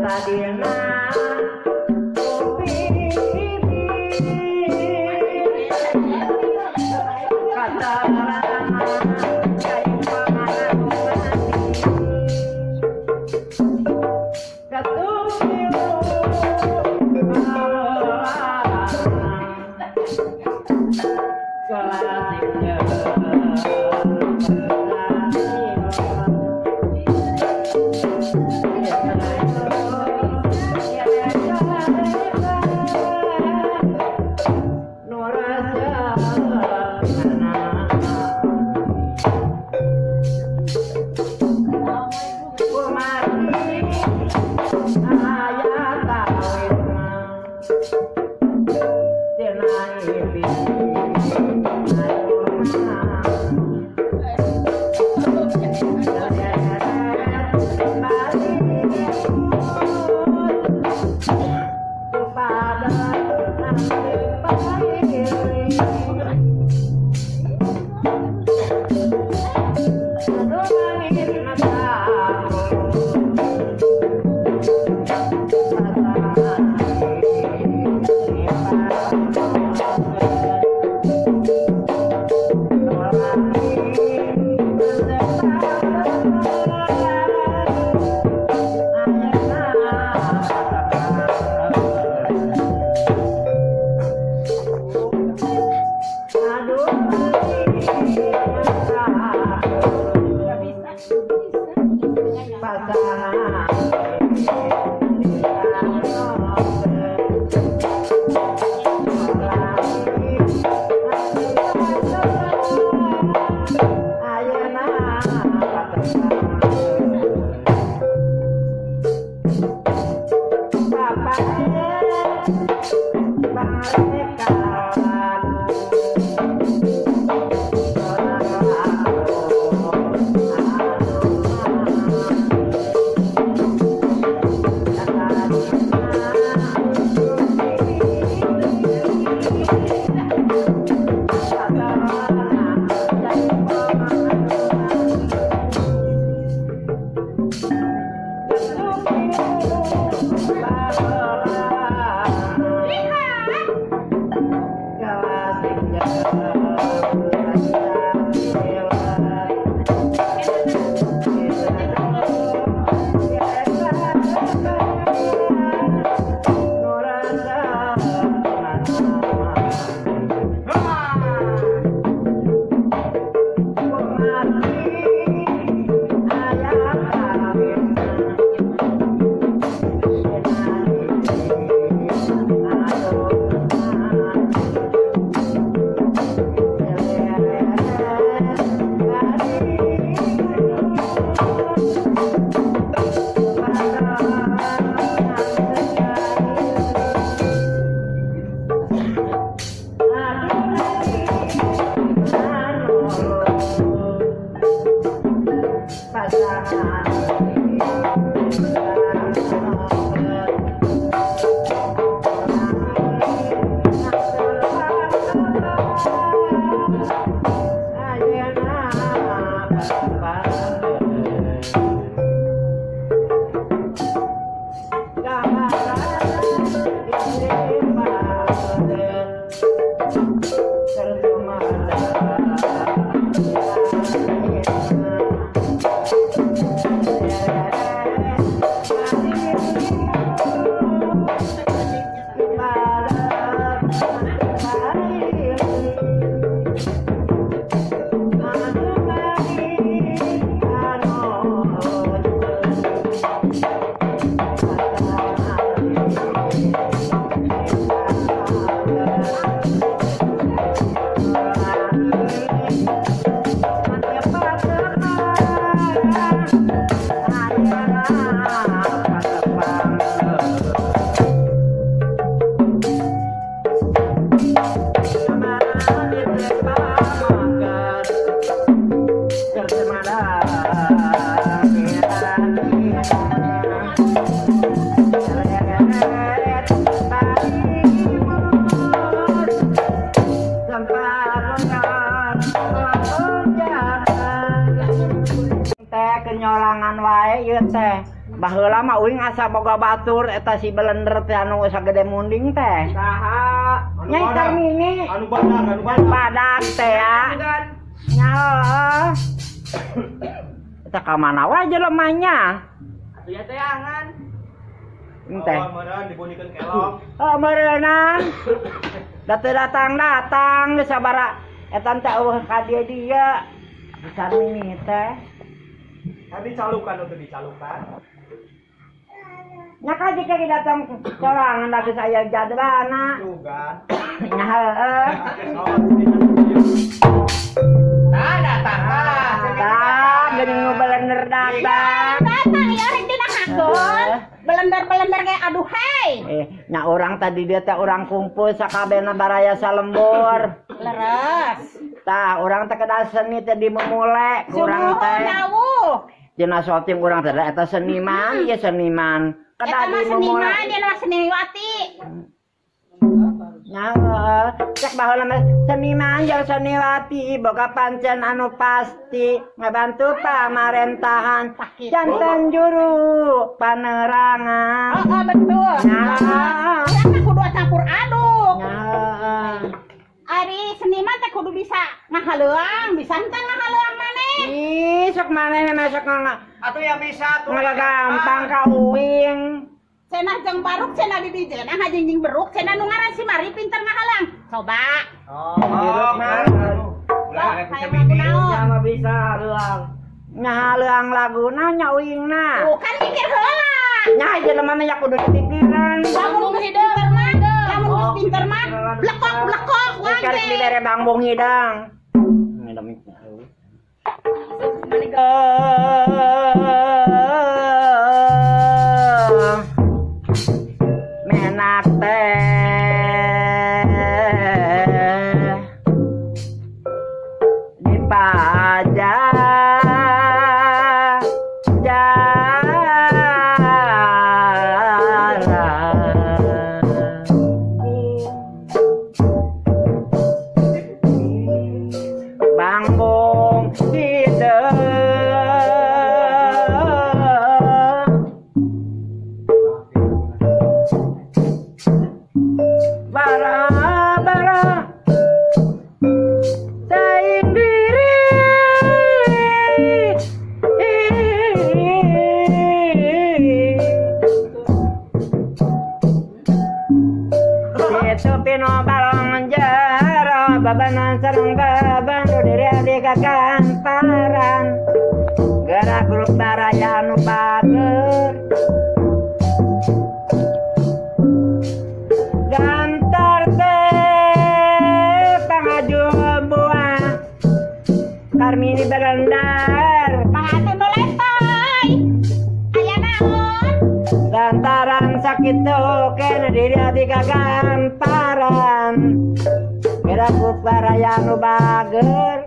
Tadina Baheula mah uing asa boga batur eta si belender teh anu sagede munding teh. Saha? Nyai Karmini. Anu badak, anu badak. Badak teh ya. Nya heueuh. Eta ka mana wae jelemanya? Atuh ya teangan. Enteh. Oh, meureun dibunikeun kelong. Oh, meureunang. Da teu datang-datang geus sabara eta teh eueuh ka dieu dieu. Karmini teh. Kan dicalukan untuk dicalukan. Nya ka jika datang sorangan da geus aya jadwana. Juga. Nya heueuh. Tah datang tah. Tah geuning nu belender datang. Datang ya rek dina hakon. Belender-belender ge aduh hei. Nya urang tadi dia teh urang kumpul sakabehna baraya salembur. Leres. Tah urang teh kedah seni teh dimumule kurang teh. Sumuhun dawuh. Cenah syuting urang teh eta seniman, ieu seniman. Eta mah seniman, dia mah seniwati. Nya cek baheula mah seniman jeung seniwati boga pancen anu pasti ngabantu pamarentahan janten juru panerangan. Heeh, betul. Nya urang mah kudu campur aduk. Nya ari seniman teh kudu bisa ngahaleuang, bisa henteu ngahaleuang maneh. Ih, sok maneh mah sok atuh ya bisa tuh. Ngagampang ka uing. Cenah jeung baruk cenah bibijeuna hajingjing beruk cenah nu ngaran si Mari pinter ngahalang. Coba. Oh, ulah hayang lagu naon? Mah bisa haleuang. Ngahaleuang laguna nya uingna. Tuh kan mikir heula. Nya jelema mah ya kudu dipikiran. Lamun geus pinter mah, lamun geus pinter mah blekok-blekok wae. Karek dibere bangbung hidang. Menak teh di pajajaran. Bangbung hideung bara-bara saing diri situ pino balong jero babanan sareng baban diri adik kakamparan gerak grup baraya anu bager gantar teh pangaju buah Karmini berendar pangatu nu letoy aya naon gantaran sakitu kena diri adi kagamparan gerak grup baraya anu bager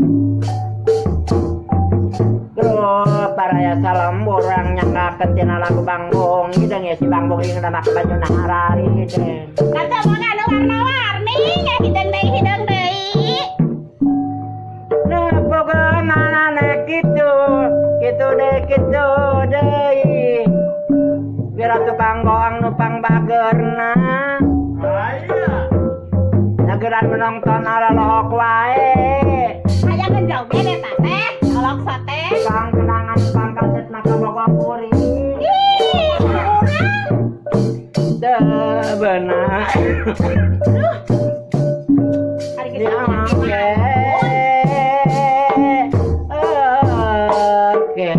grup baraya salembur urang nyanggakeun tina lagu Bangbung hideung ya si Bangbung ieu make baju naharari hideung kata boga nu warna-warni nya hideung deui hideung deui. Nah boga manane kitu kitu deui kitu deui biar tukang bohong nupang bagerna aya nageran menonton ala lohok wae hayang ngejoget eta teh olok sate tukang kenangan tukang kaset maka boga puri ih urang teu benar. Duh hari geus Oke. Oke.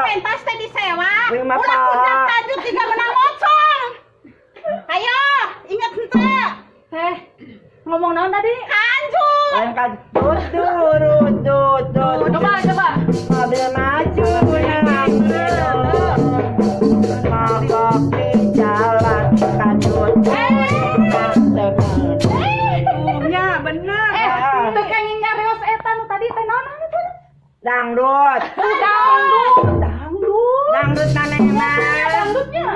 Pentas teh disewa. Ulah kucap kanjut tiga menang mocong. Ayo, inget henteu. Teh, ngomong naon tadi? Kanjut. Lain kanjut turut tut tut. Coba coba. Mobil maju nang mogok di jalan kanjut. Nya bener. Teu kenging nyarios eta nu tadi teh naon atuh? Dangdut. Dangdut. Dangdut. Dangdut manehna. Dangdutnya.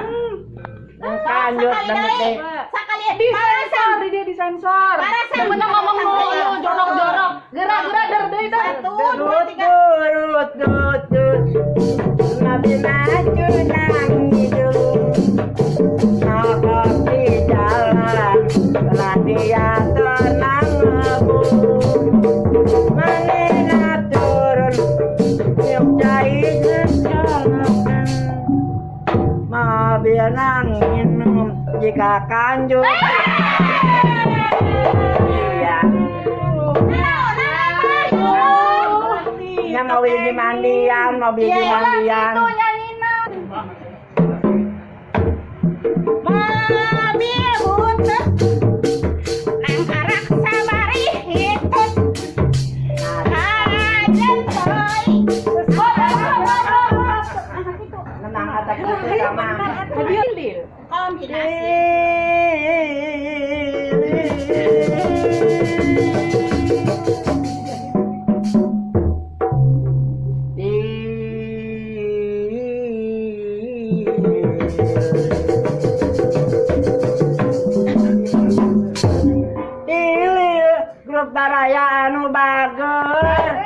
Kanjut dangdut teh. Sakali disensor di dia disensor. Bener ngomong nu jorok-jorok. Gerak-gerak der deui teh. 1 2 3. Turut tut tut. Mobil maju nang hidung. Mogok di jalan. Latihan tenang ngebu. Manehna turun. Yuk cai secolokan. Mobil nang minum jika kanjut. Iya. Yang mobil di mandian, mobil di mandian. Itu nyanyina. Mobil butut. Nang karak sabari hitut. Kajen toy. Nenang atak itu sama. Kombinasi. Grup baraya anu bager.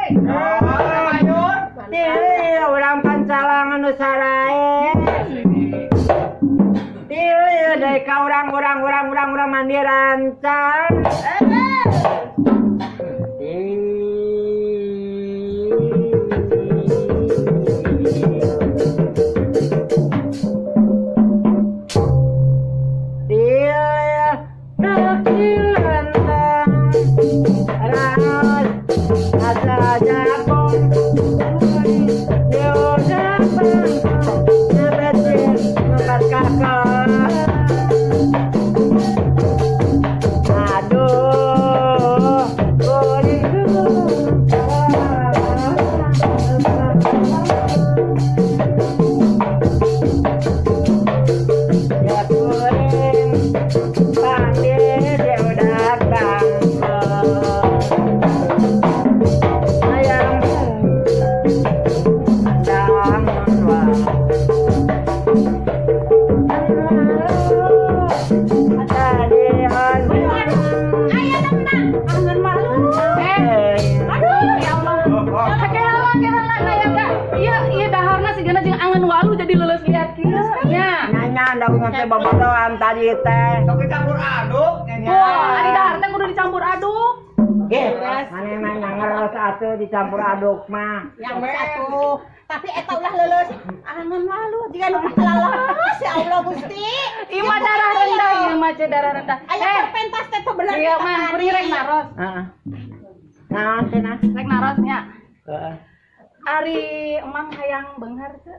Tilil urang pancalang anu sarae. Tilil deui ka urang urang urang urang urang mandi rancang. Tilil kecil rentang. Raos asa jagung aduh ya kuring panggil dia udah ayam angan walu jadi lulus lihat kieu nya. Nanya da teh bobodohan tadi teh. Sok dicampur aduk nya. Wah, ari dahar teh kudu dicampur aduk. Ge, maneh mah ngeres atuh dicampur aduk mah. Yang satu, tapi eta ulah leuleus angan walu jiga nu kalalas ya Allah Gusti. Ieu mah darah rendah, ieu mah ce darah rendah. Aya pentas teh teu bener. Iya mah, kuring rek naros. Heeh. Naon teh nah? Rek naros nya. Heeh. Ari emang hayang beunghar teu?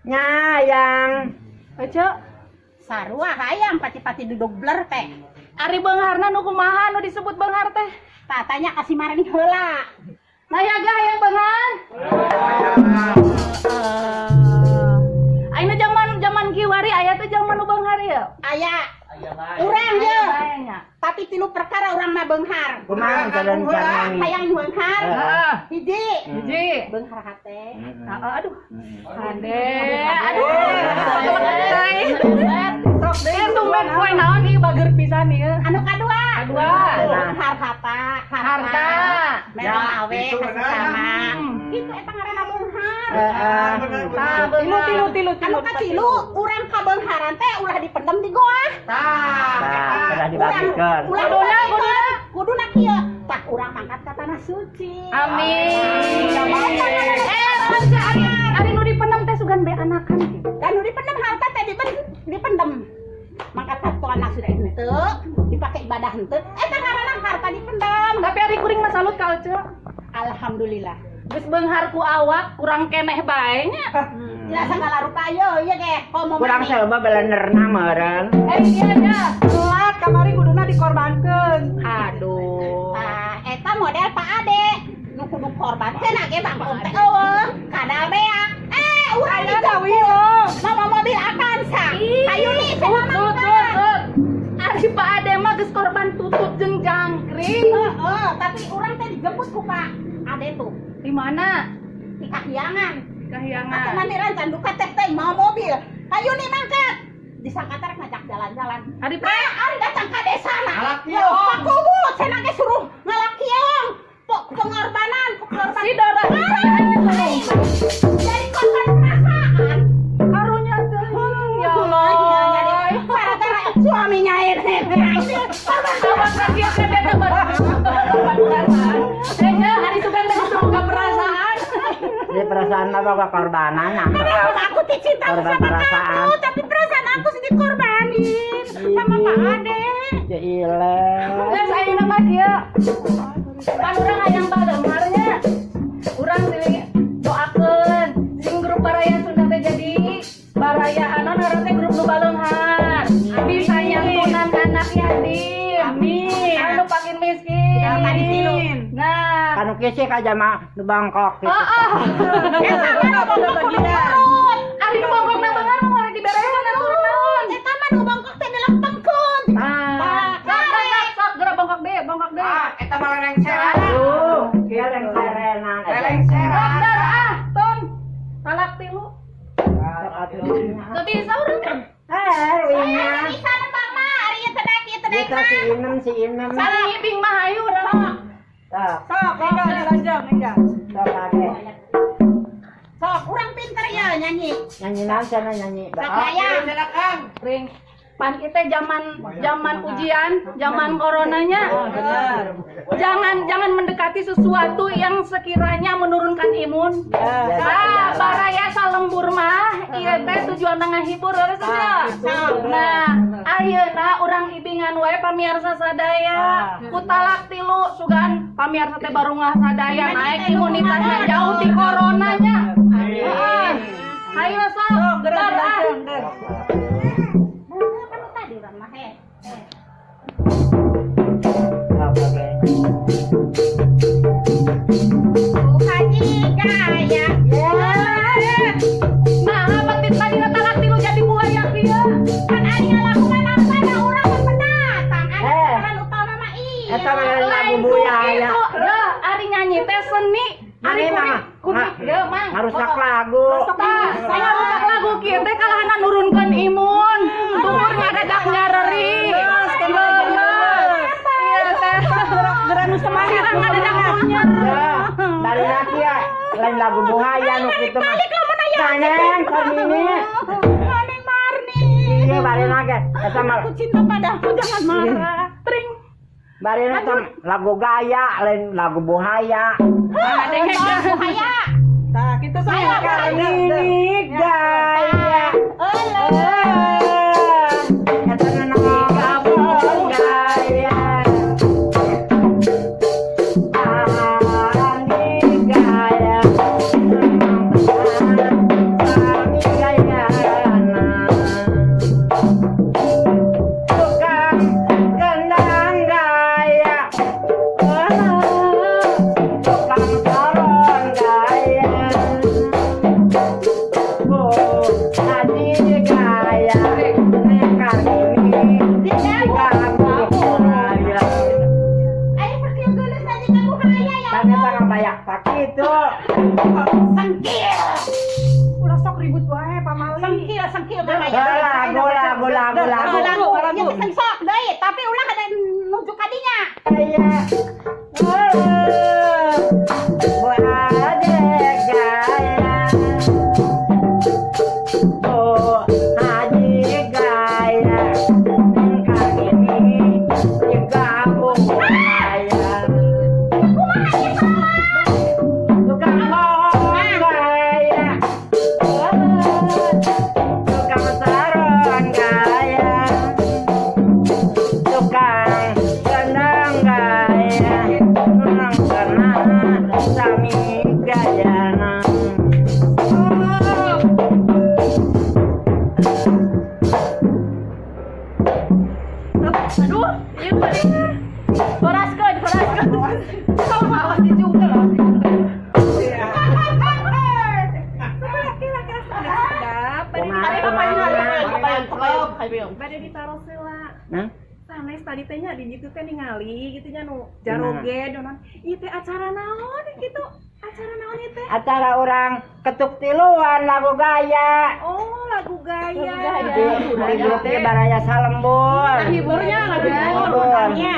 Nyayang. Ece sarua hayang pati-pati duduk bler teh. Ari beungharna nu kumaha nu disebut beunghar teh? Tatanya kasih marani heula. Nah ya ga hayang beunghar? Ayeuna zaman kiwari aya teh zaman nu beunghar ieu? Aya. Urang ye. Tapi tilu perkara urang mah beunghar. Kumaha calon calon? Hayang beunghar. Hiji. Hiji. Beunghar hate. Heeh, aduh. Hade. Aduh. Sok deui tumben poe naon ieu bager pisan ieu. Anu kadua. Kadua. Beunghar harta. Harta. Mere awe kasama. Kitu eta ngaranna beunghar. Heeh. Tilu tilu tilu Anu katilu urang kabeungharan teh ulah dipendem di goa. Tah, ulah dibagikeun. Ulah kuduna kuduna kieu. Tah urang mangkat ka tanah suci. Amin. Ari nu dipendem teh sugan be anakan kieu. Dan nu dipendem harta teh dipendem. Mangkat ka tanah suci henteu, dipake ibadah henteu. Eta ngaranna harta dipendem. Tapi ari kuring mah salut ka Ece. Alhamdulillah. Geus beunghar ku awak kurang keneh bae nya. Tidak segala rupa yo ieu ge komo Kurang seueuh belenerna meureun. Iya nya. Telat kamari kuduna dikorbankeun. Aduh. Tah eta model Pak Ade. Nu kudu korbankeun ge bangkong teh eueuh. Kadal beak. Urang dijemput. Mama mobil Avanza. Hayu nih cenah Tut. Ari Pak Ade mah geus korban tutut jeung jangkring. Heeh, tapi urang teh dijemput ku Pak Ade tuh. Di mana? Di Kahyangan. Kahyangan. Atuh mami rancan duka teh teh mau mobil. Hayu nih mangkat. Disangka teh ngajak jalan-jalan. Ari Pak, ari datang ka desana. Ngalakiong. Pak Kubu cenah ge suruh ngalakiong. Pengorbanan, pengorbanan. Si Dora. Jadi korban perasaan. Karunya teh. Ya Allah. Jadi gara-gara suaminya ini. Korban kieu teh beda korban perasaan. Eh, ari sugan teh boga perasaan. Jadi perasaan mah boga korbanan. Aku dicinta sama kamu, tapi perasaan aku sih dikorbanin sama Pak Ade. Gila. Geus ayeuna mah kieu. Pan urang hayang baleumar nya. Urang silih doakeun sing grup Baraya Sunda teh jadi baraya anu ngaran teh grup nu baleunghar. Bisa nyantunan anak yatim. Amin. Anu pakin miskin. Amin. Nah, Kanu kieu sih ka jama nu bangkok gitu. Heeh. Eta mah nu bongkok kudu nurut. Ari nu bongkok na beunghar mah rek diberehan atuh naon. Eta mah nu bongkok teh dilempengkeun. Ah, sok sok sok geura bongkok deui, bongkok deui. Ah, eta mah lengseran. Aduh, kieu lengserenan. Lengseran. Dar ah, ton. Talak tilu. Teu bisa urang. Eh, Bisa nembang mah, ari ieu teh daek ieu teh daek Kita mah. si Inem, si Inem. Saling ngibing mah hayu urang. Sok, Sok, enggak dilanjang, enggak. sok kage. Sok, urang pinter ya nyanyi. Nyanyi naon cenah nyanyi. Sok layang. Silakan. Ring. Pan kita zaman ujian, zaman coronanya. Jangan jangan mendekati sesuatu yang sekiranya menurunkan imun. Ah, baraya salembur mah ieu teh tujuanna ngahibur leres nya. Nah, ayeuna urang ibingan wae pamiarsa sadaya. Ku talak tilu sugan pamiarsa teh barungah sadaya naik imunitasna jauh ti coronanya. Heeh. Hayo sok, Geura dar ah. dilanjang, der. Kan tadi urang mah heh. Sok kage. Bu Haji gaya. Nah, apa tadi talak tilu jadi buaya kieu? Kan ari ngalakukan apa da urang mah pendatang. Ari Eh. peran utama mah ieu. Eta mah lagu Lain ku buaya. kitu. Deh, ari nyanyi teh seni. Ari Ini mah kurik deh, Mang. Ngarusak lagu. Tah, ngarusak lagu kieu teh kalahana nurunkeun imun. Tumur ngadadak nyareri. Iya teh. Geura nu semangat. Sekarang ngadadak munyer. Ya, dari laki ya, lain lagu buaya nu kitu mah. Kaneng kamini. Kaneng Marni. Iya, bari lagi. Eta mah Aku cinta padamu, jangan marah. Tring. bari eta lagu gaya, lain lagu buaya. Ngadengek Buhaya. Tah, kitu sok. Kamini gaya. Eta nanaon gaya. Ani gaya. Ani gaya. Tukang kendang gaya. Tukang saron gaya. Bu Haji gaya. Kartini buaya. Ayo sakieu geulis aja ka buhaya ya. Tapi eta ngabayak sakitu. Sengkil. Ulah sok ribut wae pamali. Sengkil, sengkil buhaya. Lagu lagu lagu lagu. Lagu, lagu. Yang sok deui, tapi ulah ada nuju ka dinya. Gaya. Bu Ade gaya. Bu Haji gaya. Kartini buaya. Kumaha ieu salah? Tukang gong gaya. Tukang saron gaya. Sok ayo. Bade ditaros heula. Nah, sanes tadi teh nya di ditu teh ningali gitu nya nu jaroge donan. Ieu teh acara naon gitu? Acara naon ieu teh? Acara orang ketuk tiluan lagu gaya. Oh, lagu gaya. Di grupnya Baraya Salembur. Hiburnya lagu gaya.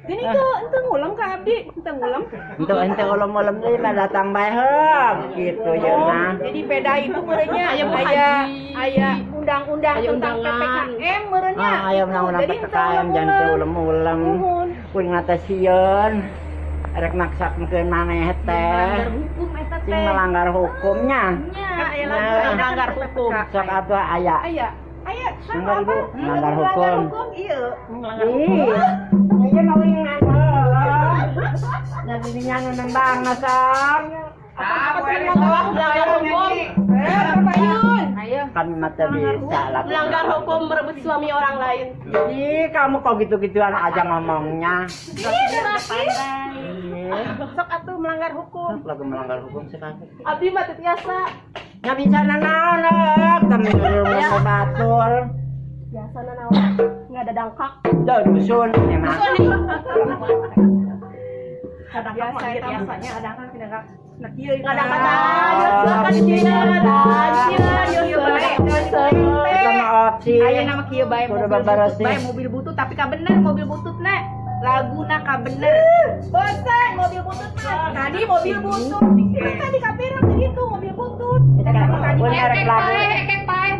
Ini tuh ente ngulem ka abdi, ente ngulem. Ente ngulem-ngulem deui mah datang bae heug gitu ya nah. Jadi beda itu meureunnya aya undang-undang tentang PPKM meureunnya. Ah, aya undang-undang PPKM jangan teu ulem-ulem. Kuring teh sieun. Rek maksakeun maneh teh. Hukum eta teh. Sing melanggar hukumnya. Nya, aya melanggar hukum. Sok atuh aya. Aya. Aya, sama apa? Melanggar hukum. Ieu. Melanggar hukum. Iya mau ingat. Nah, dininya nembang sok. Apa sih melanggar hukum? Ayo. Kami mata bisa lah. Melanggar hukum merebut suami orang lain. Ih, kamu kok gitu-gituan aja ngomongnya. Sok atuh melanggar hukum. Sok lagu melanggar hukum sekarang. Abdi mah teu biasa. Nya bisa nanaon kami dulu batur. Biasa nanaon. Enggak ada dangkak. Dah dusun emang. Biasa biasanya ada kan tidak nah kieu aya nama kieu bae mobil butut tapi ka bener mobil butut na laguna ka bener bosan mobil butut mah tadi mobil butut tadi kapirang tadi itu mobil butut tadi pae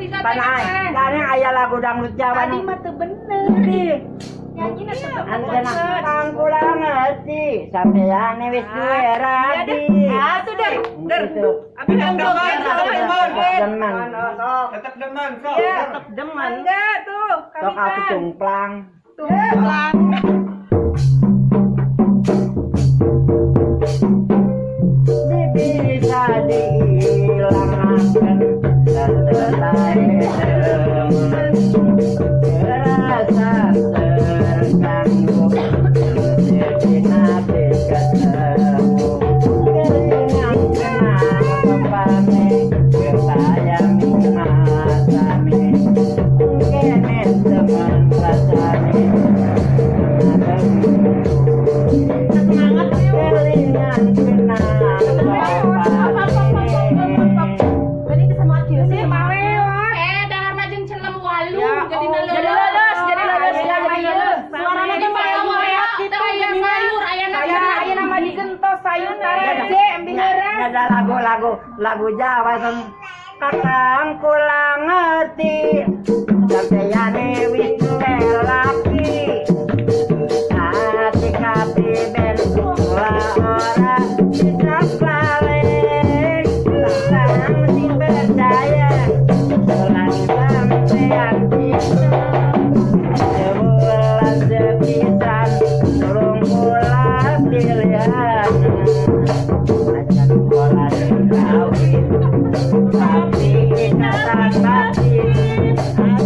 aya lagu dangdut Jawa tadi mah teu bener nyanyi na kula ngerti sampeyan wis duwe rabi. Ah sudah der. Abi demen. Tetep demen sok. Tetep demen. Enggak tuh. Sok atuh tungplang. Tungplang. Bisa dihilangkan rasa terganggu nanti ketemu keringan kepane kebayang masami kene teman rasane semangat keringan kenang. Ada lagu-lagu lagu Jawa teng kakang kula ngerti sampeyane wis duwe laki ati kapi ben kula ora bisa balik tentang sing berdaya lan sampeyan bisa sebulan sepisan tulung kula pilihan tapi ikatan batin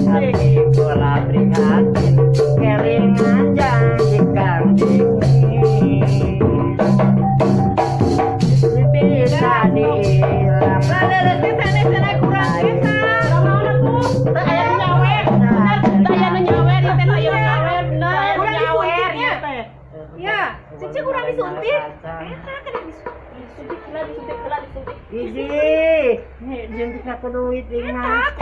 hati kula prihatin kelingan janji kang dingin bisa dihilang kurang kita aya nyawer aya nyawer teh aya nyawer kurang disuntiknya ya cici kurang disuntik eta kada disuntik disuntik disuntik. Iji, disuntik aku duit ingat.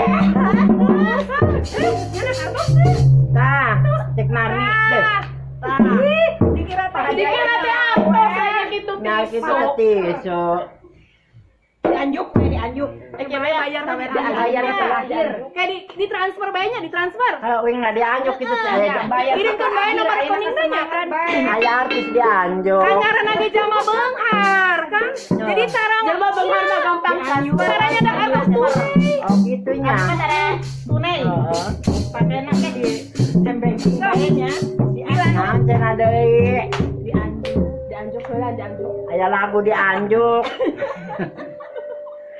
Tah, cek mari deh. Tah. Dikira teh dikira teh apa saya gitu tisu. Nah, gitu tisu. Dianjuk, dianjuk. Bayar bayar terakhir. Kayak ditransfer bayarnya, ditransfer. Kalau wing nggak dianjuk gitu saya bayar. Kirimkan bayar nomor rekeningnya nya kan. Aya artis dianjuk. Kan karena ge jelema beunghar kan. Jadi cara jelema beunghar mah gampang transfer. Caranya da artos tunai. Oh gitunya. Cara tunai. Pakainya ke di m-banking bayarnya. Nah, cenah deui. Dianjuk, dianjuk heula dianjuk. Aya lagu dianjuk.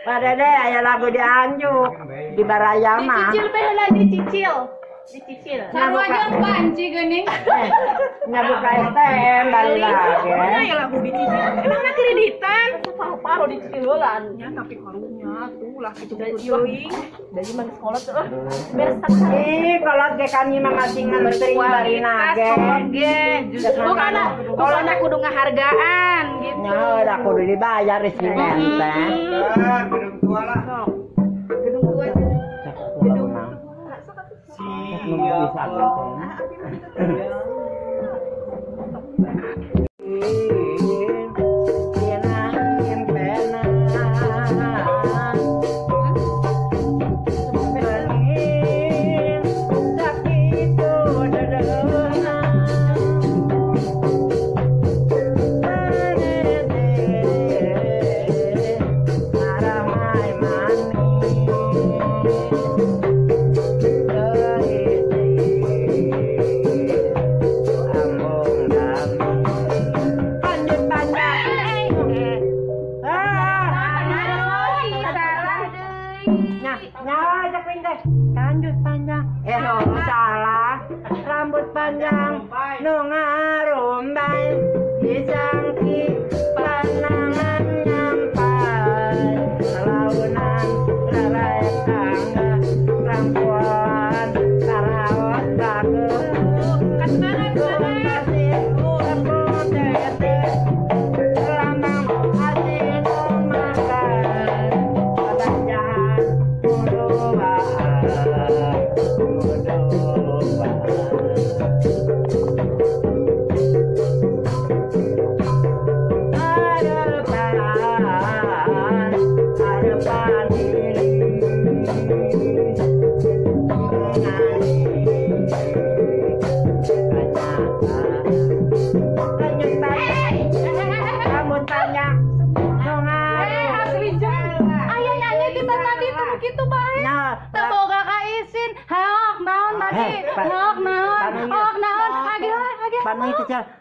Pak Dede, aya lagu dianjuk di Baraya mah. Dicicil teh heula dicicil. Dicicil. Sarua jeung panci geuning. Nya buka STM balik lagi. Mana ya lagu dicicil? Emangna kreditan? Paru-paru dicicil heulaan. Ya tapi karunya tuh lah itu Dari dari mana sekolah tuh? Beres Ih, kolot ge kami mah masih ngantri barina ge. Ge, justru karena kolotna kudu ngahargaan gitu. Nya udah kudu dibayar di sini teh. Gedung tua lah. Gedung tua. Gedung tua. Siapa?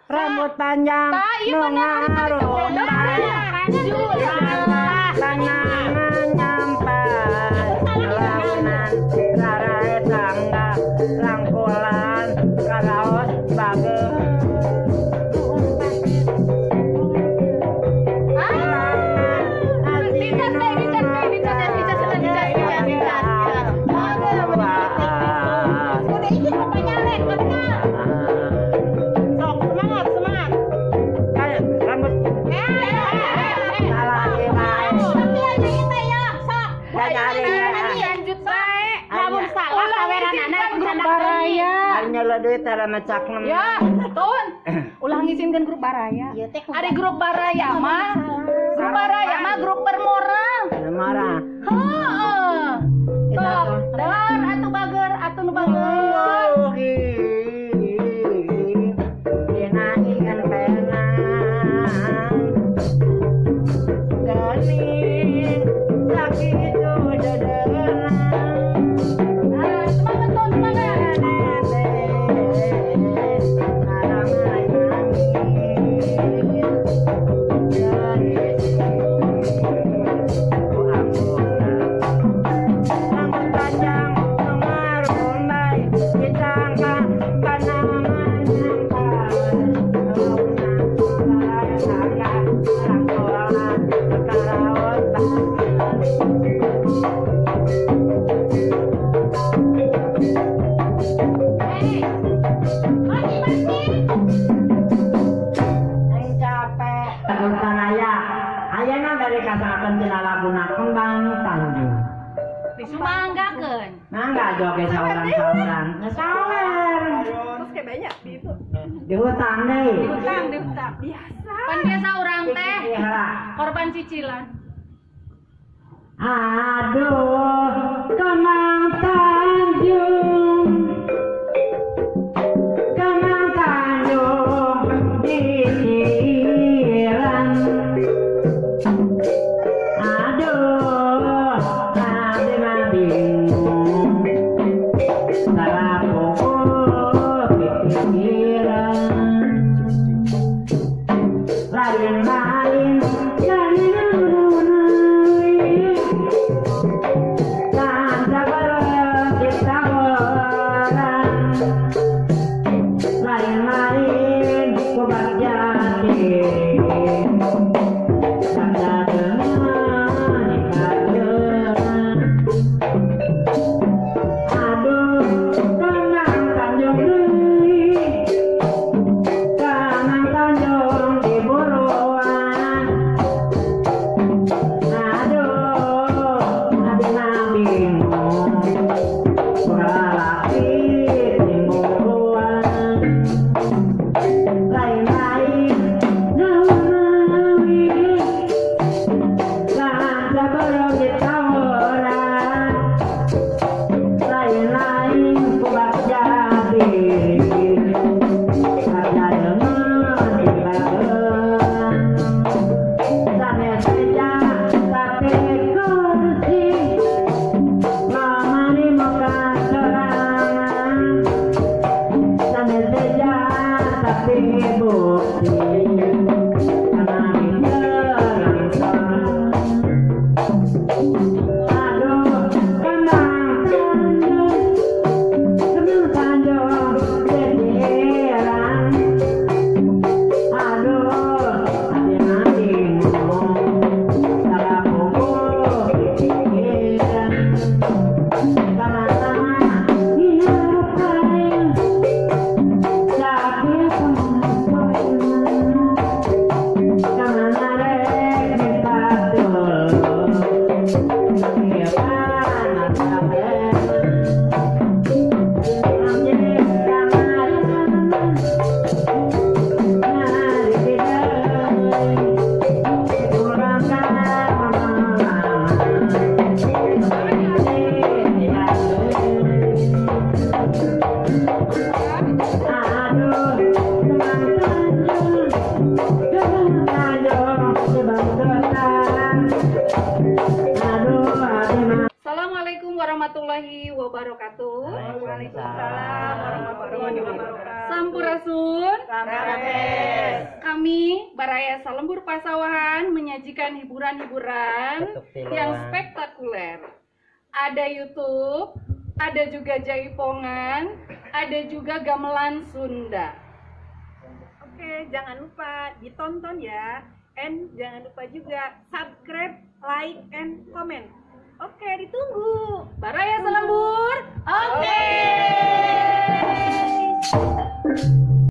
Rambut panjang, mengarut, tangan nyampai, launan, rarai tangga, rangkulan, karaos, bagus. Duit ada mecak nem. Ya, Tun. Ulah ngizinkeun grup baraya. Ari grup baraya mah, grup baraya mah grup bermoral. Bermoral. Heeh. Tok, dar atuh bager, atuh nu bager. Dina ikan penang. Geuning sakitu dedeunang. Semangat Tun, semangat. Sumanggakeun. Mangga joge saurang-saurang. Ngesawer. Terus kayak banyak di itu. Di hutang deui. Di hutang, di hutang. Biasa. Pan biasa urang teh korban cicilan. Aduh, Kemang Tanjung. Kemang Tanjung disiram. Aduh, abdi mah bingung. Salah pukul pikiran. Lain-lain jangan. warahmatullahi wabarakatuh. Waalaikumsalam warahmatullahi wabarakatuh. Sampurasun. Rampes. Kami Baraya Salembur Pasawahan menyajikan hiburan-hiburan Ketuk tiluan. yang spektakuler. Ada YouTube, ada juga jaipongan, ada juga gamelan Sunda. Oke, jangan lupa ditonton ya. And jangan lupa juga subscribe, like, and comment. Oke, ditunggu. Baraya.